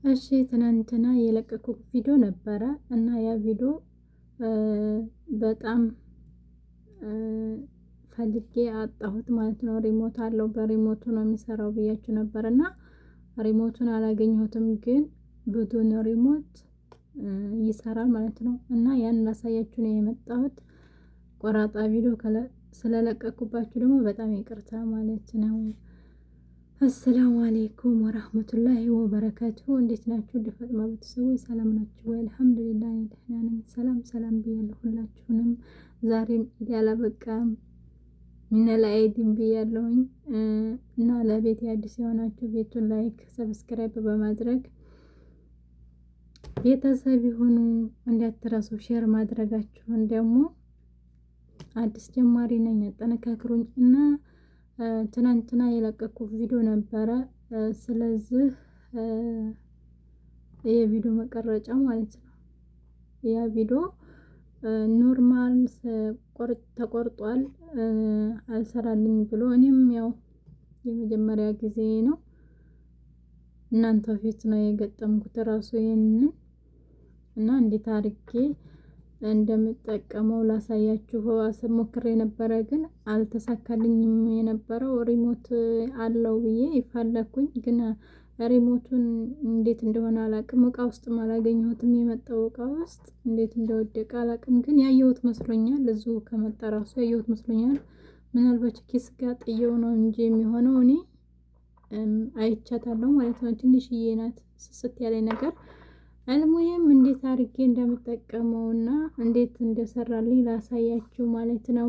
እሺ ትናንትና የለቀኩት ቪዲዮ ነበረ እና ያ ቪዲዮ በጣም ፈልጌ አጣሁት ማለት ነው። Remote አለው፣ በ remote ኡ ነው የሚሰራው ብያችሁ ነበር እና remote ኡን አላገኘሁትም፣ ግን بدون remote ይሰራል ማለት ነው። እና ያን ላሳያችሁ ነው የመጣሁት። ቆራጣ ቪዲዮ ስለለቀኩባችሁ ደግሞ በጣም ይቅርታ ማለት ነው። السلام عليكم ورحمة الله وبركاته። እንዴት ናችሁ? የፋጥማ ቤተሰቦች ሰላም ናችሁ ወይ? الحمد لله ደህና ነኝ። ሰላም ሰላም ብያለሁ ሁላችሁንም። ዛሬም ኢድ አላበቃም፣ من العائدين ብያለሁኝ እና ለቤት አዲስ የሆናችሁ ቤቱን like፣ subscribe በማድረግ ቤተሰብ ይሁኑ እንዳትረሱ። Share ማድረጋችሁን ደግሞ አዲስ ጀማሪ ነኝ አጠነካክሩኝ እና ትናንትና የለቀኩት ቪዲዮ ነበረ። ስለዚህ የቪዲዮ መቀረጫ ማለት ነው። ያ ቪዲዮ normal ተቆርጧል፣ አልሰራልኝ ብሎ እኔም ያው የመጀመሪያ ጊዜ ነው፣ እናንተ ፊት ነው የገጠምኩት ራሱ ይሄንን እና እንዴት አድርጌ እንደምጠቀመው ላሳያችሁ ሞክሬ የነበረ ግን አልተሳካልኝም። የነበረው remote አለው ብዬ ይፈለኩኝ ግን remote ኡን እንዴት እንደሆነ አላቅም። እቃ ውስጥም አላገኘሁትም። የመጣው እቃ ውስጥ እንዴት እንደወደቀ አላቅም። ግን ያየሁት መስሎኛል። እዚሁ ከመጣ ራሱ ያየሁት መስሎኛል። ምናልባት ኪስ ጋር ጥየው ነው እንጂ የሚሆነው እኔ አይቻታለሁ ማለት ነው። ትንሽዬ ናት፣ ስስት ያለ ነገር። المهم እንዴት አድርጌ እንደምጠቀመውና እንዴት እንደሰራልኝ ላሳያችሁ ማለት ነው።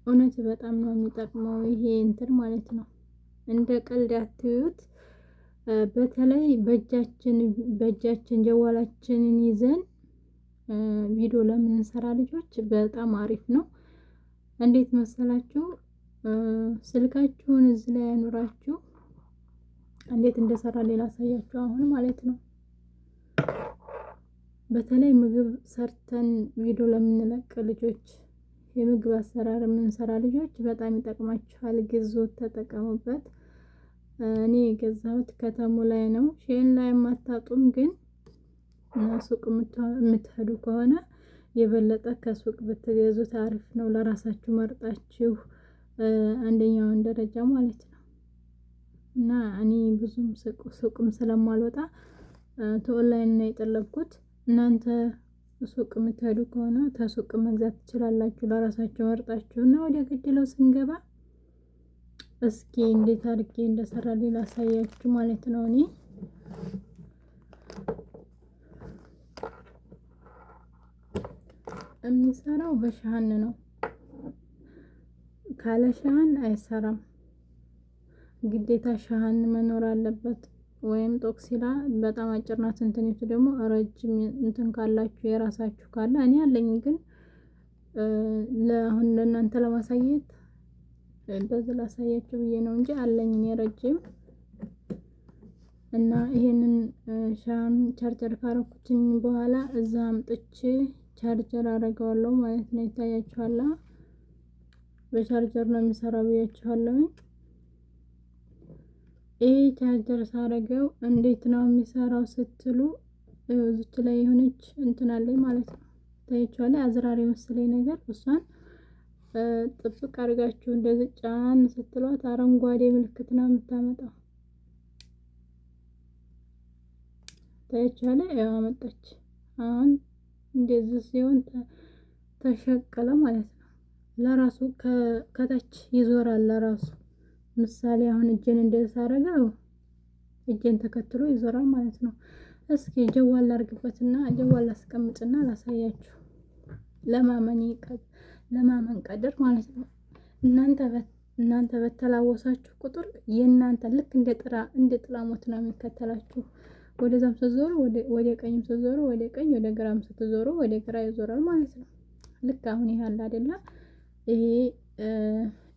እውነት በጣም ነው የሚጠቅመው ይሄ እንትን ማለት ነው። እንደ ቀልድ አትዩት። በተለይ በእጃችን ጀዋላችንን ይዘን ቪዲዮ ለምንሰራ ልጆች በጣም አሪፍ ነው። እንዴት መሰላችሁ? ስልካችሁን እዚህ ላይ ያኑራችሁ እንዴት እንደሰራ ሌላ አሳያችሁ አሁን ማለት ነው። በተለይ ምግብ ሰርተን ቪዲዮ ለምንለቅ ልጆች፣ የምግብ አሰራር የምንሰራ ልጆች በጣም ይጠቅማችኋል። ግዙት፣ ተጠቀሙበት። እኔ የገዛሁት ከተሙ ላይ ነው። Shein ላይ የማታጡም፣ ግን ሱቅ የምትሄዱ ከሆነ የበለጠ ከሱቅ ብትገዙት አሪፍ ነው። ለራሳችሁ መርጣችሁ አንደኛውን ደረጃ ማለት ነው። እና እኔ ብዙም ሱቅም ስለማልወጣ ተኦንላይን ነው የጠለብኩት። እናንተ ሱቅ የምትሄዱ ከሆነ ተሱቅ መግዛት ትችላላችሁ፣ ለራሳችሁ መርጣችሁ። እና ወደ ገደለው ስንገባ እስኪ እንዴት አድርጌ እንደሰራ ሌላ አሳያችሁ ማለት ነው። እኔ የሚሰራው በ شاحن ነው። ካለ شاحن አይሰራም። ግዴታ شاحن መኖር አለበት። ወይም ጦክሲላ በጣም አጭር ናት። እንትኒቱ ደግሞ ረጅም እንትን ካላችሁ የራሳችሁ ካለ እኔ አለኝ፣ ግን ለአሁን ለእናንተ ለማሳየት በዚህ ላሳያችሁ ብዬ ነው እንጂ አለኝ እኔ ረጅም። እና ይሄንን شاحن charger ካረኩትኝ በኋላ እዛ አምጥቼ ቻርጀር አደርገዋለሁ ማለት ነው። ይታያችኋል። በቻርጀር ነው የሚሰራው ብያችኋለሁ። ይሄ ቻርጀር ሳረገው እንዴት ነው የሚሰራው ስትሉ እዚች ላይ የሆነች እንትን አለኝ ማለት ነው። ታያችኋል። أزرار የመሰለኝ ነገር እሷን ጥብቅ አድርጋችሁ እንደዚህ ጫን ስትሏት አረንጓዴ ምልክት ነው የምታመጣው። ታያችኋል። ያው አመጣች። አሁን እንደዚህ ሲሆን ተሸቀለ ማለት ነው። ለራሱ ከታች ይዞራል ለራሱ። ምሳሌ አሁን እጄን እንደዚህ ሳደርገው እጄን ተከትሎ ይዞራል ማለት ነው። እስኪ جوال ላርግበትና جوال ላስቀምጥና ላሳያችሁ። ለማመን ቀድር ማለት ነው። እናንተ በተላወሳችሁ ቁጥር የእናንተ ልክ እንደ ጥላ ሞት ነው የሚከተላችሁ። ወደዛም ስትዞሩ ወደ ቀኝም ስትዞሩ ወደ ቀኝ፣ ወደ ግራም ስትዞሩ ወደ ግራ ይዞራል ማለት ነው። ልክ አሁን ይሄ አለ አይደለ? ይሄ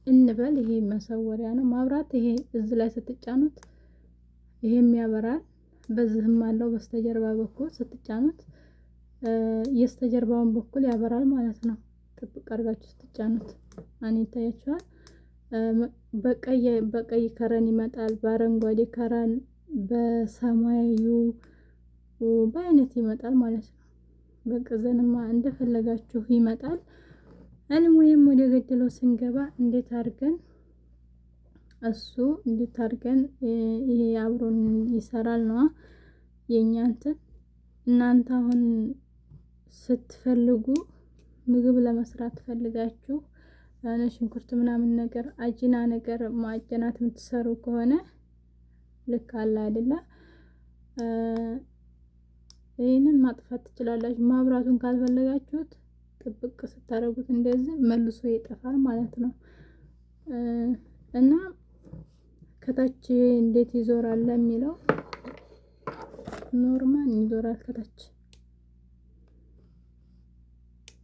እንበል ይሄ መሰወሪያ ነው። ማብራት ይሄ እዚህ ላይ ስትጫኑት ይሄም ያበራል። በዚህም አለው በስተጀርባ በኩል ስትጫኑት የስተጀርባውን በኩል ያበራል ማለት ነው። ጥብቅ አድርጋችሁ ስትጫኑት አኔ ይታያችኋል። በቀይ ከረን ይመጣል፣ በአረንጓዴ ከረን በሰማያዊ በአይነት ይመጣል ማለት ነው። በቃ ዘንማ እንደፈለጋችሁ ይመጣል። አልሙሂም ወደ ገደለው ስንገባ እንዴት አድርገን እሱ እንዴት አድርገን ይሄ አብሮን ይሰራል ነዋ የኛ እንትን። እናንተ አሁን ስትፈልጉ ምግብ ለመስራት ፈልጋችሁ ሽንኩርት ምናምን ነገር አጂና ነገር ማዕጀናት የምትሰሩ ከሆነ ልክ አለ አይደለ? ይህንን ማጥፋት ትችላላችሁ። ማብራቱን ካልፈለጋችሁት ጥብቅ ስታደርጉት እንደዚህ መልሶ ይጠፋል ማለት ነው። እና ከታች እንዴት ይዞራል ለሚለው normal ይዞራል ከታች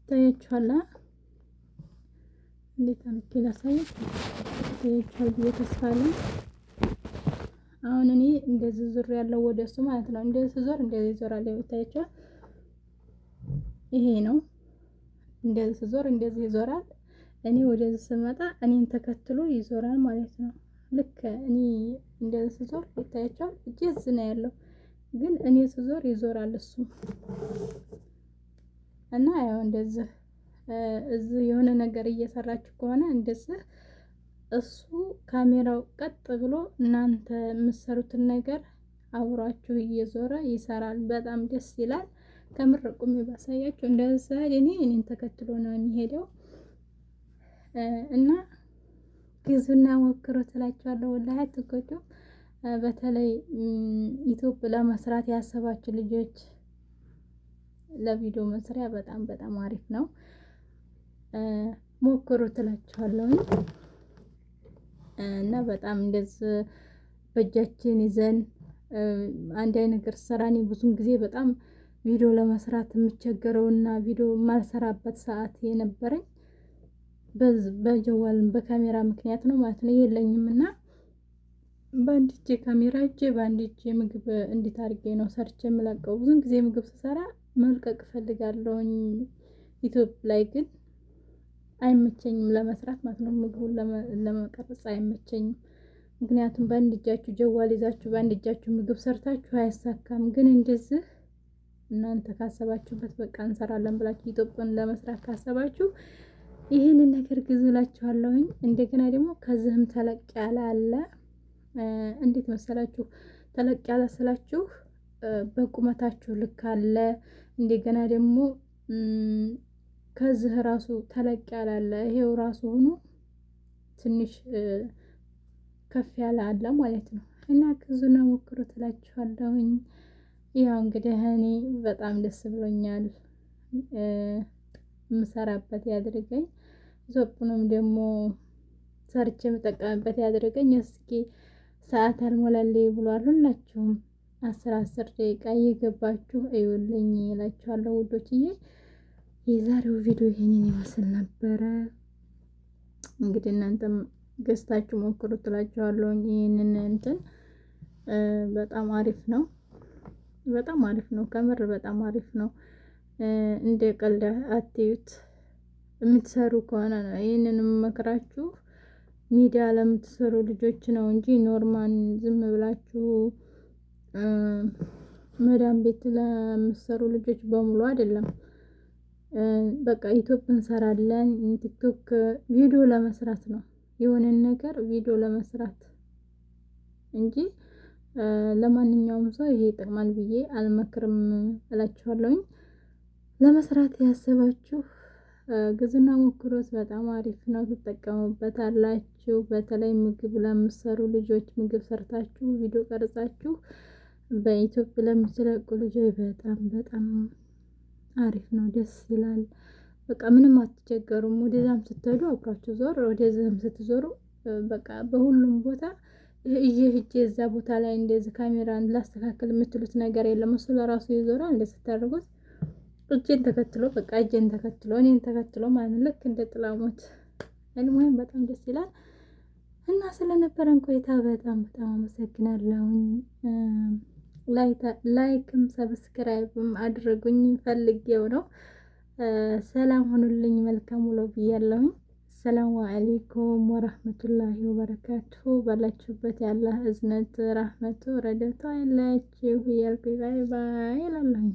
ታያችኋላ። እንዴት አድርጌ ላሳያችሁ? ይታያችኋል ብዬ ተስፋ አለኝ። አሁን እኔ እንደዚህ ዙር ያለው ወደ እሱ ማለት ነው። እንደዚህ ዞር እንደዚህ ይዞራል። ይታያችኋል። ይሄ ነው። እንደዚህ ዞር እንደዚህ ይዞራል። እኔ ወደዚህ ስመጣ እኔን ተከትሎ ይዞራል ማለት ነው። ልክ እኔ እንደዚህ ስዞር ይታያችኋል። እጄ እዚህ ነው ያለው፣ ግን እኔ ስዞር ይዞራል እሱ እና ያው እንደዚህ እዚህ የሆነ ነገር እየሰራችሁ ከሆነ እንደዚህ እሱ ካሜራው ቀጥ ብሎ እናንተ የምትሰሩትን ነገር አብሯችሁ እየዞረ ይሰራል። በጣም ደስ ይላል። ከምር ቁሜ ባሳያችሁ እንደዚህ ስሄድ እኔን ተከትሎ ነው የሚሄደው እና ግዙና ሞክሩ ትላችኋለሁ። ወላሂ አትጎዱም። በተለይ ኢትዮጵያ ለመስራት ያሰባችሁ ልጆች ለቪዲዮ መስሪያ በጣም በጣም አሪፍ ነው። ሞክሩ ትላችኋለሁ እና በጣም እንደዚህ በእጃችን ይዘን አንድ አይነት ነገር ስራ እኔ ብዙን ጊዜ በጣም ቪዲዮ ለመስራት የምቸገረውና ቪዲዮ የማልሰራበት ሰዓት የነበረኝ በጀዋል በካሜራ ምክንያት ነው ማለት ነው። የለኝም እና በአንድ እጄ ካሜራ እጄ በአንድ እጄ ምግብ እንዴት አድርጌ ነው ሰርቼ የምለቀው? ብዙን ጊዜ ምግብ ስሰራ መልቀቅ እፈልጋለሁኝ። ኢትዮጵያ ላይ ግን አይመቸኝም ለመስራት ማለት ነው። ምግቡን ለመቀረጽ አይመቸኝም። ምክንያቱም በአንድ እጃችሁ ጀዋል ይዛችሁ በአንድ እጃችሁ ምግብ ሰርታችሁ አያሳካም። ግን እንደዚህ እናንተ ካሰባችሁበት በቃ እንሰራለን ብላችሁ ኢትዮጵያን ለመስራት ካሰባችሁ ይህንን ነገር ግዙ እላችኋለሁኝ። እንደገና ደግሞ ከዚህም ተለቅ ያለ አለ። እንዴት መሰላችሁ? ተለቅ ያለ ስላችሁ በቁመታችሁ ልክ አለ። እንደገና ደግሞ ከዚህ ራሱ ተለቅ ያለ አለ። ይሄው ራሱ ሆኖ ትንሽ ከፍ ያለ አለ ማለት ነው። እና ግዙና ሞክሩ ትላችኋለሁኝ። ያው እንግዲህ እኔ በጣም ደስ ብሎኛል። የምሰራበት ያድርገኝ። ዞፑንም ደግሞ ሰርቼ የምጠቀምበት ያድርገኝ። እስኪ ሰዓት አልሞላልኝ ብሏል። ሁላችሁም 10 10 ደቂቃ እየገባችሁ እዩልኝ እላችኋለሁ ውዶችዬ። የዛሬው ቪዲዮ ይሄንን ይመስል ነበረ። እንግዲህ እናንተም ገዝታችሁ ሞክሩ ትላችኋለሁ። ይሄንን እንትን በጣም አሪፍ ነው። በጣም አሪፍ ነው። ከምር በጣም አሪፍ ነው። እንደ ቀልድ አትዩት። የምትሰሩ ከሆነ ነው ይህንን መክራችሁ ሚዲያ ለምትሰሩ ልጆች ነው እንጂ normal ዝም ብላችሁ መዳም ቤት ለምትሰሩ ልጆች በሙሉ አይደለም። በቃ ዩቲዩብ እንሰራለን ቲክቶክ ቪዲዮ ለመስራት ነው የሆነን ነገር ቪዲዮ ለመስራት እንጂ ለማንኛውም ሰው ይሄ ይጠቅማል ብዬ አልመክርም እላችኋለሁኝ። ለመስራት ያሰባችሁ ግዙና ሞክሩት። በጣም አሪፍ ነው፣ ትጠቀሙበታላችሁ። በተለይ ምግብ ለምትሰሩ ልጆች ምግብ ሰርታችሁ ቪዲዮ ቀርጻችሁ በኢትዮጵያ ለምትለቁ ልጆች በጣም በጣም አሪፍ ነው፣ ደስ ይላል። በቃ ምንም አትቸገሩም። ወደዛም ስትሄዱ አብራችሁ ዞር፣ ወደዚህም ስትዞሩ በቃ በሁሉም ቦታ ይዤ ሂጄ እዛ ቦታ ላይ እንደዚህ ካሜራን ላስተካክል የምትሉት ነገር የለም። እሱ ለራሱ ይዞራል። እንደዚህ ስታደርጉት እጄን ተከትሎ በቃ እጄን ተከትሎ እኔን ተከትሎ ማለት ነው። ልክ እንደ ጥላሞት ወይም በጣም ደስ ይላል። እና ስለነበረን ቆይታ በጣም በጣም አመሰግናለሁኝ። like ም subscribe ም አድርጉኝ ፈልጌው ነው። ሰላም ሁኑልኝ። መልካም ውሎ ብያለሁኝ። አሰላሙ አለይኩም ወራህመቱላሂ ወበረካቱሁ። ባላችሁበት የአላህ እዝነት ራህመቱ ረደቱ አይለያችሁ እያልኩኝ bye bye እላለሁኝ።